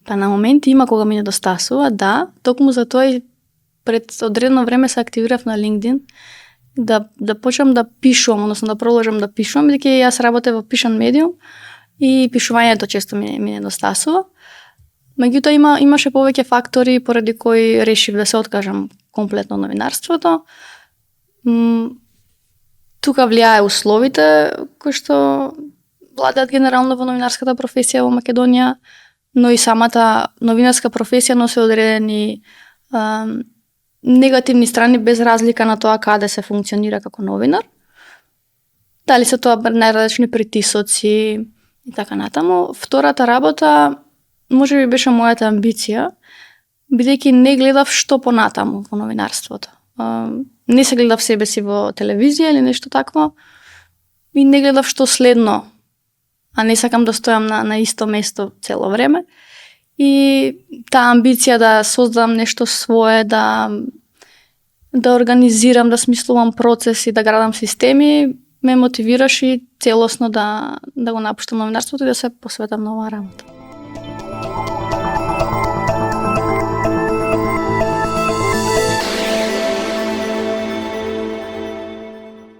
Па на моменти има кога ми недостасува, да, токму за тоа и пред одредено време се активирав на LinkedIn да почнам да пишувам, односно да продолжам да пишувам, бидејќи јас работев во пишан медиум и пишувањето често ми недостасува. Меѓутоа имаше повеќе фактори поради кои решив да се откажам комплетно од новинарството. Тука влијае условите кои што владеат генерално во новинарската професија во Македонија, но и самата новинарска професија носи одредени негативни страни без разлика на тоа каде се функционира како новинар. Дали се тоа најразлични притисоци и така натаму. Втората работа можеби беше мојата амбиција, бидејќи не гледав што понатаму во новинарството. Не се гледав себе си во телевизија или нешто такво и не гледав што следно, а не сакам да стојам на исто место цело време. И таа амбиција да создадам нешто свое, да организирам, да смислувам процеси, да градам системи, ме мотивираше целосно да го напуштам новинарството и да се посветам на оваа работа.